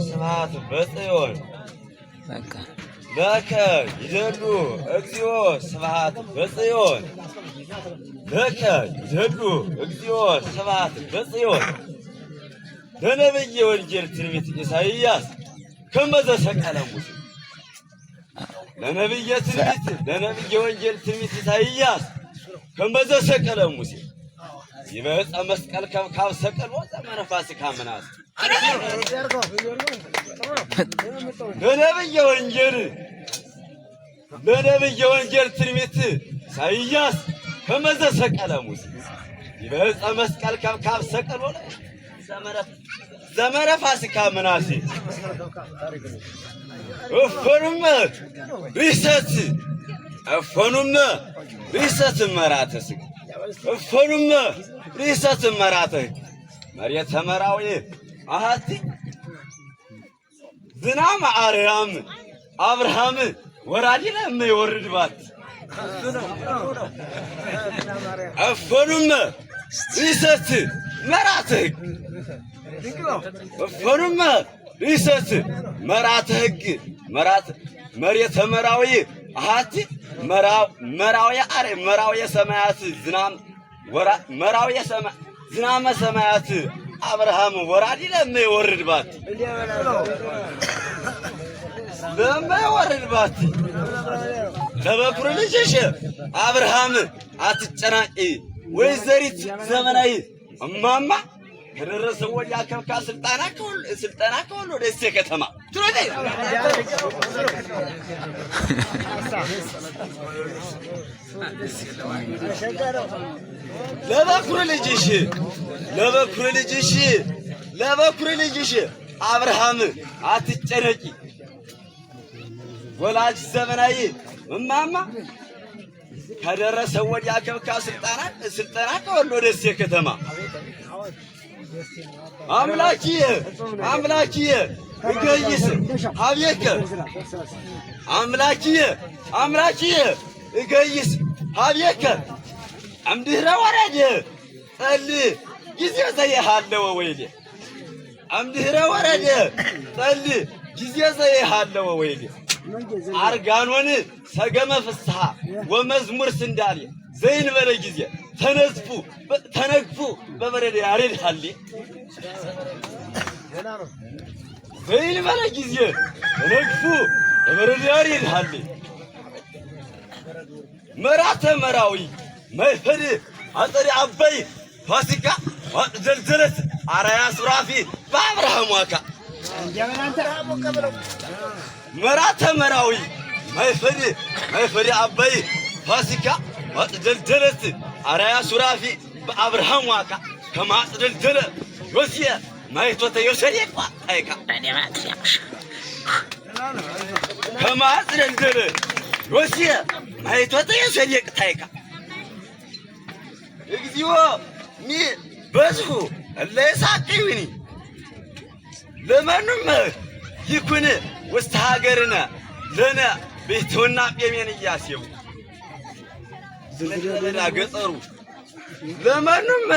ስብሐት በጽዮን ለከ ይደሉ እግዚኦ ስብሐት በጽዮን ለከ ይደሉ እግዚኦ ስብሐት በጽዮን። ለነቢየ ወንጌል ትንቢት ኢሳይያስ ከመዘ ሰቀለ ሙሴ፣ ለነቢየ ትንቢት ለነቢየ ወንጌል ትንቢት ኢሳይያስ ከመዘ ሰቀለ ሙሴ ይበፀ መስቀል ከብካብ ሰቀል ወዘመነ ፋሲካ ምናስ። ለነቢየ ወንጌል ለነቢየ ወንጌል ትንቢት ኢሳይያስ ከመዘ ሰቀለ ሙሴ ይበፀ መስቀል ከብካብ ሰቀል ዘመነ ፋሲካ ምናሴ። እፈኑመ ሪሰት እፈኑመ ሪሰት መራተ ስጋ እፈኑመ ሪሰት መራተ መሬተ መራዊ አሃቲ ዝናም አርያም አብርሃም ወራዲ ለመ ይወርድባት። እፈኑመ ሪሰት መራተ ሕግ እፈኑመ ሪሰት መራተ ሕግ መራት መሬተ መራዊ አሃቲ መራዊ አረ መራዊ ሰማያት ዝናም ወራ መራዊ ሰማ ዝናመ ሰማያት አብርሃም ወራዲ ለመ ይወርድባት ለመ ይወርድባት። ለበኩር ልጅሽ አብርሃም አትጨናቂ ወይዘሪት ዘመናዊ እማማ ከደረሰ ወዲያ ከብካ ስልጣና ከወሎ ስልጠና ከወሎ ደሴ ከተማ ለበኩር ልጅሽ ለበኩር ልጅሽ ለበኩር ልጅሽ አብርሃም አትጨነቂ ወላጅ ዘመናዊ እማማ ከደረሰ ወዲያ ከብካ ስልጣና ስልጠና ከወሎ ደሴ ከተማ። አምላኪየ አምላኪየ እገይስ ሀቤከ አምላኪየ አምላኪየ እገይስ ሀቤከ እምድኅረ ወረደ ጸል ጊዜ ዘይሃለወ ወይሌ እምድኅረ ወረደ ጸል ጊዜ ዘይሃለወ ወይሌ አርጋኖን ሰገመ ፍስሐ ወመዝሙር ስንዳሌ ዘይንበለ ጊዜ ተነዝፉ ተነግፉ በበረደ ያሬድ ሀሌ ዘይንበለ ጊዜ ተነግፉ በበረደ ያሬድ ሀሌ። መራተ መራዊ መይፈድ አጸሪ አበይ ፋሲካ ዘልዘለት አራያ ሱራፊ በአብርሃም ዋካ። መራተ መራዊ መይፈድ መይፈድ አበይ ፋሲካ ማጽደልደለት አራያ ሱራፊ በአብርሃም ዋካ ከማጽደልደለ ዮስየ ማይቶተ ዮሴፍ አይካ ከማጽደልደለ ዮስየ ማይቶተ ዮሴፍ ታይካ። እግዚኦ ሚ በዝሁ እለ ይሳቅዩኒ ለመኑም ይኩን ውስተ ሀገርነ ለነ ቤትውና ጴሜን እያሴቡ ገጸሩ ለመኑም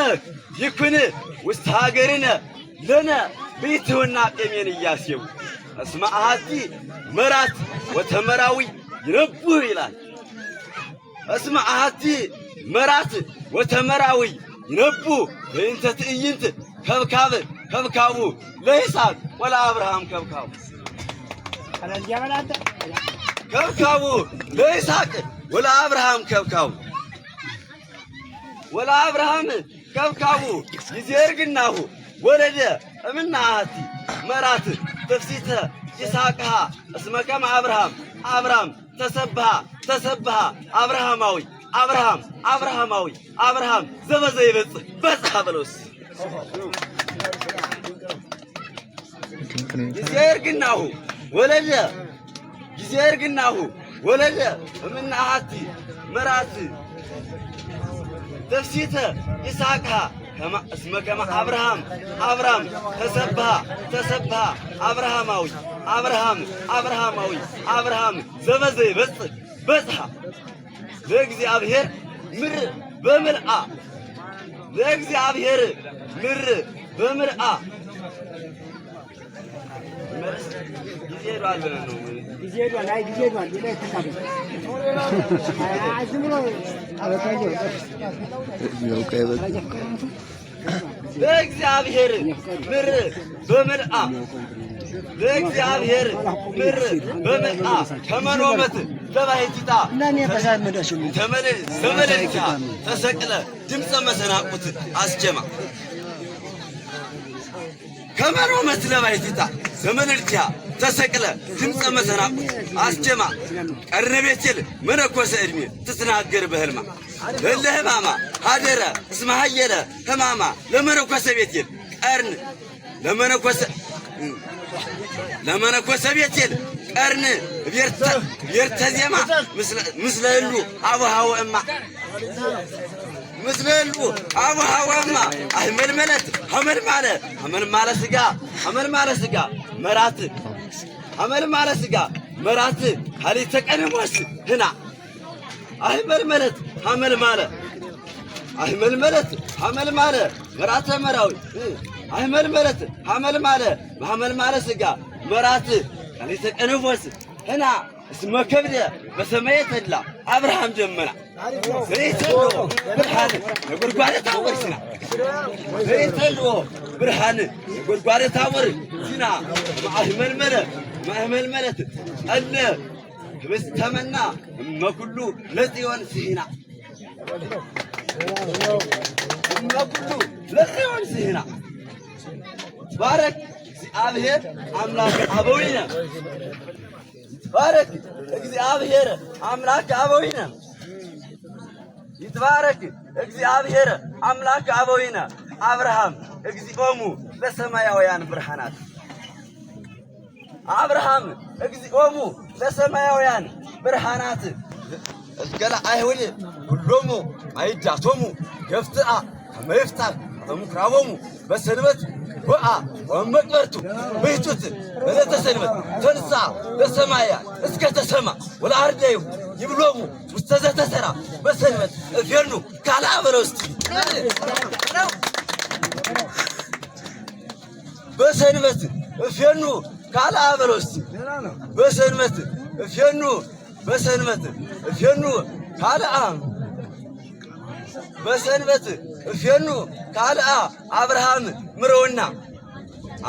ይኩን ውስተ ሀገርነ ለነ ቤትውና ጴሜን እያሴቡ እስመ አሐቲ መራት ወተመራዊ ይነብህ ይላል። እስመ አሐቲ መራት ወተመራዊ ይነቡ በእንተ ትዕይንት ከብካብ ከብካቡ ለይስሐቅ ወለአብርሃም ከብካቡ ከብካቡ ለይስሐቅ ወለአብርሃም ከብካቡ ወለአብርሃም ከብካቡ ጊዜ እርግናሁ ወለደ እምና አሐቲ መራት ትፍሲተ ይስሐቅሃ እስመ ከመ አብርሃም አብርሃም ተሰብሃ ተሰብሃ አብርሃማዊ አብርሃም አብርሃማዊ አብርሃም ዘበዘ ይበጽሕ በጽሐ በለውስ። ጊዜ እርግናሁ ወለደ ጊዜ እርግናሁ ወለደ እምነ አሐቲ መራት ተፍሲተ ይስሐቅሃ እስመ ከመ አብርሃም አብርሃም ተሰብሃ ተሰብሃ አብርሃማዊ አብርሃም አብርሃማዊ አብርሃም ዘበዘ ይበጽሕ በጽሐ ለእግዚአብሔር ምር በምልአ ለእግዚአብሔር ምር በምልአ። ጊዜ ሄዷል ብለን ነው። ጊዜ ሄዷል። አይ ጊዜ ሄዷል። ሌላ ይተካል። አይ ዝም ብሎ በእግዚአብሔር ምር በምልአ በእግዚአብሔር ምር በምልአ ከመኖመት ለባሕቲታ ተመለልታ ተሰቅለ ድምፀ መሰናቁት አስጀማ ከመኖመት ለባሕቲታ ዘመልልቲያ ተሰቅለ ድምፀ መሰናቁት አስጀማ ቀርነ ቤቴል መነኮሰ ዕድሜ ትትናገር በህልማ እለ ህማማ ሀደረ እስመ ሀየለ ህማማ ለመነኮሰ ቤቴል ቀርን ለመነኮሰ ቤቴል ቀርን ቤርተ ዜማ ምስለ ህሉ አቡሃ ወእማ ምስለ ህሉ አቡሃ ወእማ አህመልመለት ሐመልማለ ሐመልማለ ስጋ ሐመልማለ ስጋ መራት ሐመልማለ ስጋ መራት ሀሊተ ቀነሞስ ህና አህመልመለት ሐመልማለ አህመልመለት ሐመልማለ መራተ መራዊ አህመልመለት ሐመልማለ በሐመልማለ ስጋ መራት ሀሊተ ቀነሞስ ህና እስመ ከብደ በሰማየ ተድላ አብርሃም ደመና ዘይተልዎ ብርሃን ነጎድጓደ ታቦር ሲና ዘይተልዎ ብርሃን ነጎድጓደ ታቦር ሲና ማእመልመለ ማእመልመለት አለ ህብስተመና እመኩሉ ለጽዮን ስሂና እመኩሉ ለጽዮን ስሂና ባረክ እግዚአብሔር አምላክ አበዊነ ይትባረክ እግዚአብሔር አምላክ አበዊነ ይትባረክ እግዚአብሔር አምላክ አበዊነ አብርሃም እግዚኦሙ ለሰማያውያን ብርሃናት አብርሃም እግዚኦሙ ለሰማያውያን ብርሃናት እስከ ለአይሁድ ኩሎሙ አይዳቶሙ ገፍትአ ከመ ይፍታሕ በምኵራቦሙ በሰንበት ወአ ወመቅበርቱ ብሕቱት በዕለተ ሰንበት ተንሥአ በሰማያ እስከ ተሰማ ወለአርዳኢሁ ይብሎሙ ውስተ ዘተሠራ በሰንበት እፌኑ ካልአ በለው እስቲ በሰንበት እፌኑ ካልአ በለው እስቲ በሰንበት እፌኑ በሰንበት እፌኑ ካልአ በሰንበት እፌኑ ካልአ አብርሃም ምረውና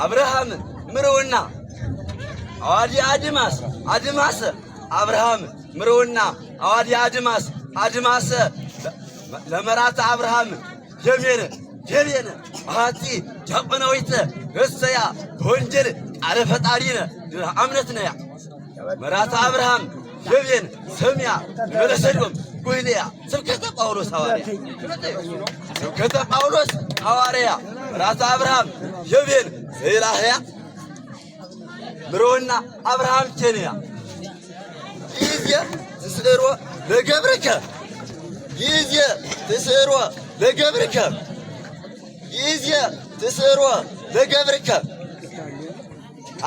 አብርሃም ምረውና አዋዲ አድማስ አድማስ አብርሃም ምረውና አዋዲ አድማስ አድማስ ለመራት አብርሃም ደሜነ ደሜነ አሃቲ ዲያቆናዊት እሰያ በወንጀል ቃለ ፈጣሪነ አምነትነያ መራት አብርሃም ደሜን ሰሚያ መለሰዶም ጉህልያ ስብከተ ጳውሎስ ሐዋርያ ስብከተ ጳውሎስ ሐዋርያ መራት አብርሃም የቤን ዘይላህያ ምሮና አብርሃም ኬንያ ይዜ ትስዕሮ ለገብርከ ይዜ ትስዕሮ ለገብርከ ይዜ ትስዕሮ ለገብርከ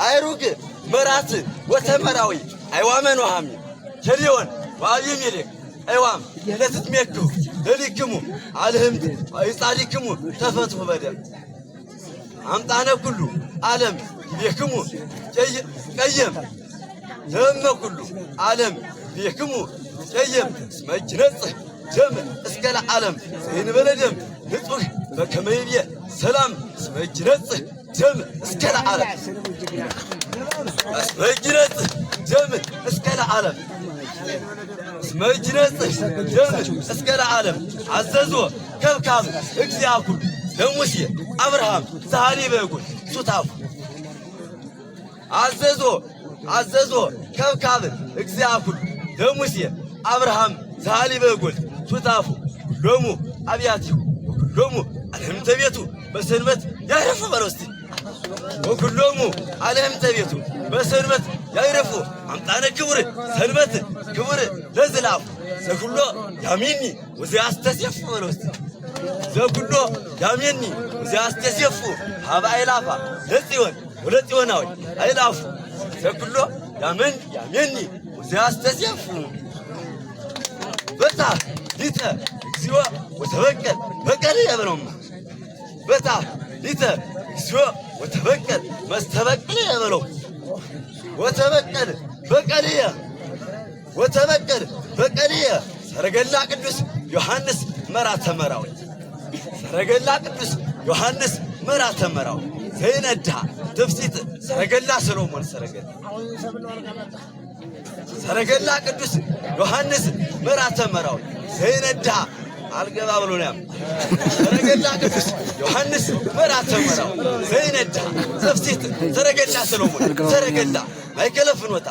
አይሩግ መራት ወተመራዊ አይዋመን ወሃሚ ኬልዮን ወአቢሜሌክ አይዋም ለትትሜክሁ ለሊክሙ አልህምት ይጻዲክሙ ተፈትሁ በደም አምጣነ ኩሉ ዓለም ይቤክሙ ቀየም ደመ ኩሉ ዓለም ይቤክሙ ቀየም እስመ ይነጽህ ደም እስከ ለዓለም ዘይንበለ ደም ንጹሕ በከመ ይቤ ሰላም እስመ ይነጽህ ደም እስከ ለዓለም እስመ ይነጽህ ደም እስከ ለዓለም እስመ ይነጽህ ደም እስከ ለዓለም አዘዞ ከብካብ እግዚአ ኩሉ ለሙሴ አብርሃም ዛሃሊ በጉል ሱታፉ አዘዞ አዘዞ ከብካብ እግዚአ ኩሉ ለሙሴ አብርሃም ዛሃሊ በጉል ሱታፉ ሎሙ አብያቲሁ ወኩሎሙ አልህምተ ቤቱ በሰንበት ያዕረፉ በለው እስቲ ወኩሎሙ አልህምተ ቤቱ በሰንበት ያዕረፉ አምጣነ ክቡር ሰንበት ክቡር ለዝላፉ ዘኩሎ ያሚኒ ወዘያስተሴፉ በለው እስቲ ዘኩሎ ያሜኒ ወዘያስተሴፉ ሀበ አይላፋ ለጽዮን ወለጽዮናዊ አይላፉ ዘኩሎ ያመን ያሜኒ ወዘያስተሴፉ በታ ሊተ እግዚኦ ወተበቀል በቀል የበለውማ በታ ሊተ እግዚኦ ወተበቀል መስተበቅል የበለው ወተበቀል በቀልየ ወተበቀል በቀልየ ሰረገላ ቅዱስ ዮሐንስ መራተ መራዊ ሰረገላ ቅዱስ ዮሐንስ መራተ መራዊ ዘይነዳ ትፍሲት ሰረገላ ሰሎሞን ሰረገላ ሰረገላ ቅዱስ ዮሐንስ መራተ መራዊ ዘይነዳ አልገባ ብሎ ነው። ሰረገላ ቅዱስ ዮሐንስ መራተ መራዊ ዘይነዳ ትፍሲት ሰረገላ ሰሎሞን ሰረገላ ማእከለ ፍኖታ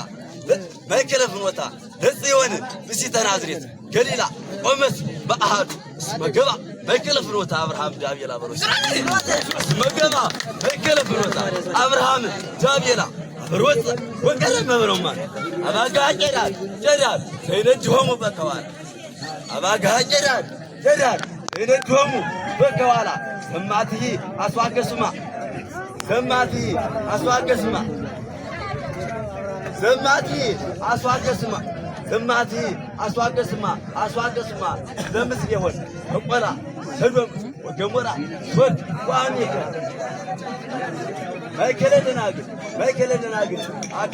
ማእከለ ፍኖታ ለጽዮን ብእሲተ ናዝሬት ገሊላ ቆመት በአሃዱ እስመ ገባ ማእከለ ፍኖታ አብርሃም ዳቤላ በሮስ እስመ ገባ ማእከለ ፍኖታ አብርሃም ዳቤላ በሮስ ወቀረ መብሮማ አባጋ ጨዳድ ጨዳድ ዘይነድሆሙ በከዋላ አባጋ ጨዳድ ጨዳድ ዘይነድሆሙ በከዋላ ሰማትሂ አስዋገስማ ሰማትሂ አስዋገስማ ዘማቲ አስዋገስማ ዘማቲ አስዋገስማ አስዋገስማ ዘምስል ይሆን በቆላ ሰዶም ወገሞራ ሶድ ወአሜከ ማእከለ ደናግል ማእከለ ደናግል።